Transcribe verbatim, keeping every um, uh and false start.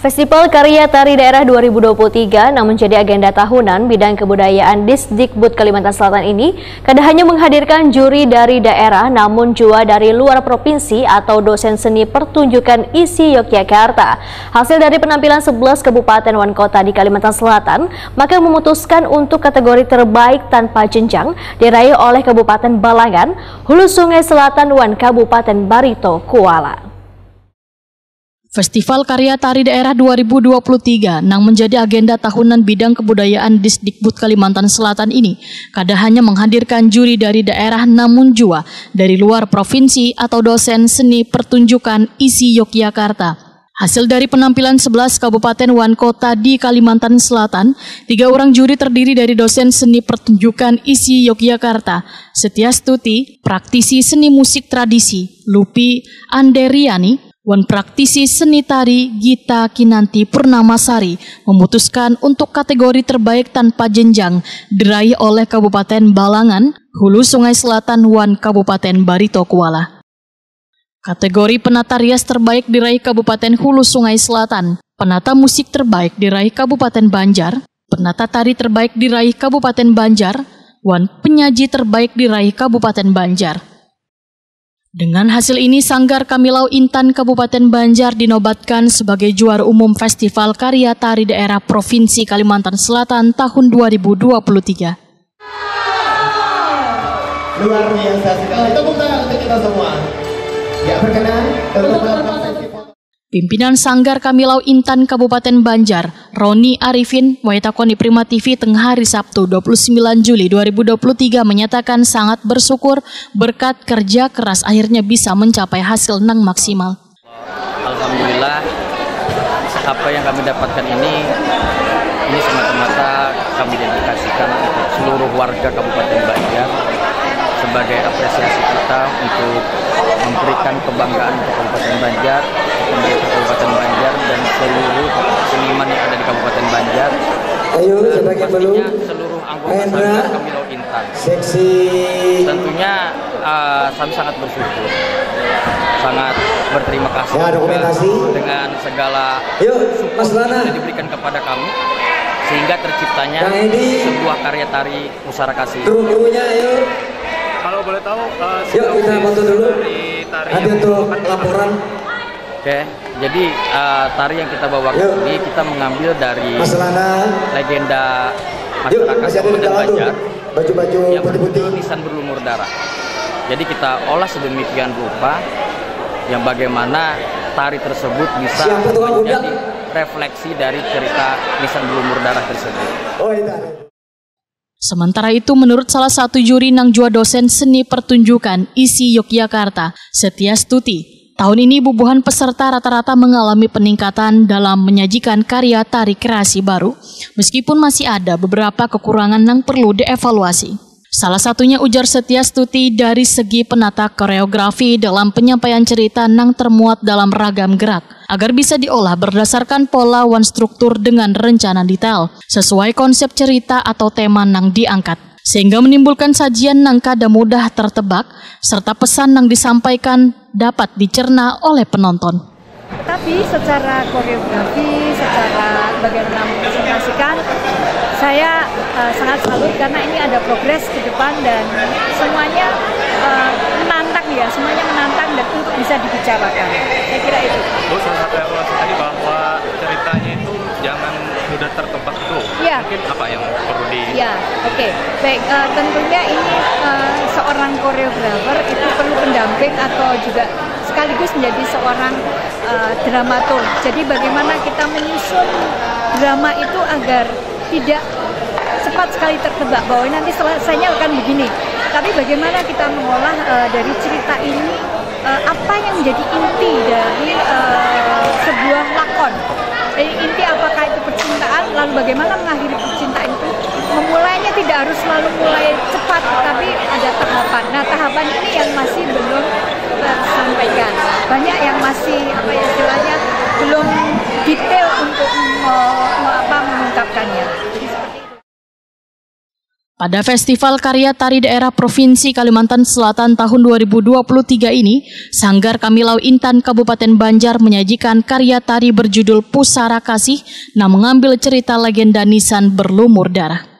Festival Karya Tari Daerah dua ribu dua puluh tiga nang menjadi agenda tahunan bidang kebudayaan Disdikbud Kalimantan Selatan ini kada hanya menghadirkan juri dari daerah, namun jua dari luar provinsi atau dosen seni pertunjukan isi Yogyakarta. Hasil dari penampilan sebelas kabupaten wan kota di Kalimantan Selatan, maka memutuskan untuk kategori terbaik tanpa jenjang diraih oleh Kabupaten Balangan, Hulu Sungai Selatan, wan Kabupaten Barito Kuala. Festival Karya Tari Daerah dua ribu dua puluh tiga nang menjadi agenda tahunan bidang kebudayaan Disdikbud Kalimantan Selatan ini kada hanya menghadirkan juri dari daerah, namun jua dari luar provinsi atau dosen seni pertunjukan isi Yogyakarta. Hasil dari penampilan sebelas kabupaten wan kota di Kalimantan Selatan, tiga orang juri terdiri dari dosen seni pertunjukan isi Yogyakarta, Setia Stuti, praktisi seni musik tradisi, Lupi Anderiani, wan praktisi seni tari, Gita Kinanti Purnamasari, memutuskan untuk kategori terbaik tanpa jenjang diraih oleh Kabupaten Balangan, Hulu Sungai Selatan, wan Kabupaten Barito Kuala. Kategori penata rias terbaik diraih Kabupaten Hulu Sungai Selatan, penata musik terbaik diraih Kabupaten Banjar, penata tari terbaik diraih Kabupaten Banjar, wan penyaji terbaik diraih Kabupaten Banjar. Dengan hasil ini, Sanggar Kamilau Intan Kabupaten Banjar dinobatkan sebagai juara umum Festival Karya Tari Daerah Provinsi Kalimantan Selatan tahun dua ribu dua puluh tiga. Luar biasa sekali. Tepuk tangan untuk kita semua. Ya, berkenan untuk melakukan sesi foto. Pimpinan Sanggar Kamilau Intan Kabupaten Banjar, Roni Arifin, waitakoni Prima T V tengah hari Sabtu dua puluh sembilan Juli dua ribu dua puluh tiga menyatakan sangat bersyukur berkat kerja keras akhirnya bisa mencapai hasil nang maksimal. Alhamdulillah, apa yang kami dapatkan ini, ini semata-mata kami dedikasikan untuk seluruh warga Kabupaten Banjar sebagai apresiasi kita untuk memberikan kebanggaan untuk Kabupaten Banjar, pemerintah Kabupaten Banjar, dan seluruh seniman yang ada di Kabupaten Banjar. Ayo, siapa yang belum? Pastinya seluruh anggota Hendra. Sanggar Kamilau Intan. Seksi. Tentunya uh, kami sangat bersyukur, sangat berterima kasih Ya, juga dokumentasi. Dengan segala Yuk, support Mas Lana. Yang sudah diberikan kepada kami, sehingga terciptanya Kang Edi. Sebuah karya tari Pusara Kasih. Kru-krunya, ayo. Kalau boleh tahu, uh, Yuk, kita sinopsis foto dulu. Dari tari Nanti yang untuk dibawakan laporan. Oke, jadi uh, tari yang kita bawakan Yuk. Ini kita mengambil dari Mas Lana. Legenda Yuk, masyarakat masih ada di Kabupaten dalam tuh. Banjar Baju-baju yang putih-putih. Berjudul Nisan Berlumur Darah. Jadi kita olah sedemikian rupa yang bagaimana tari tersebut bisa Siapa tuh, Bang? Menjadi refleksi dari cerita Nisan Berlumur Darah tersebut. Oh, itu ada. Sementara itu, menurut salah satu juri nang jua dosen seni pertunjukan isi Yogyakarta, Setia Stuti, tahun ini bubuhan peserta rata-rata mengalami peningkatan dalam menyajikan karya tari kreasi baru, meskipun masih ada beberapa kekurangan nang perlu dievaluasi. Salah satunya, ujar Setia Stuti, dari segi penata koreografi dalam penyampaian cerita nang termuat dalam ragam gerak, agar bisa diolah berdasarkan pola wan struktur dengan rencana detail, sesuai konsep cerita atau tema nang diangkat, sehingga menimbulkan sajian nang kada mudah tertebak, serta pesan nang disampaikan dapat dicerna oleh penonton. Tapi secara koreografi, secara bagaimana mempresentasikan, saya uh, sangat salut karena ini ada progres ke depan dan semuanya uh, menantang ya, semuanya menantang dan untuk bisa dibicarakan. Saya kira itu. Bu, salah satu evaluasi tadi bahwa ceritanya itu jangan mudah tertebak tuh. Ya. Mungkin apa yang perlu di... Ya, oke. Okay. Baik, uh, tentunya ini uh, seorang koreografer itu perlu pendamping atau juga sekaligus menjadi seorang uh, dramaturg. Jadi bagaimana kita menyusun drama itu agar tidak cepat sekali tertebak bahwa nanti selesainya akan begini. Tapi bagaimana kita mengolah uh, dari cerita ini uh, apa yang menjadi inti dari uh, sebuah lakon. Jadi inti apakah itu percintaan, lalu bagaimana mengakhiri percintaan itu. Memulainya tidak harus selalu mulai cepat, tapi ada tahapan. Nah, tahapan ini yang masih belum tersampaikan. Banyak yang masih apa ya istilahnya belum detail untuk me, me, apa, mengungkapkannya. Jadi seperti itu. Pada Festival Karya Tari Daerah Provinsi Kalimantan Selatan tahun dua ribu dua puluh tiga ini, Sanggar Kamilau Intan Kabupaten Banjar menyajikan karya tari berjudul Pusara Kasih yang mengambil cerita legenda Nisan berlumur darah.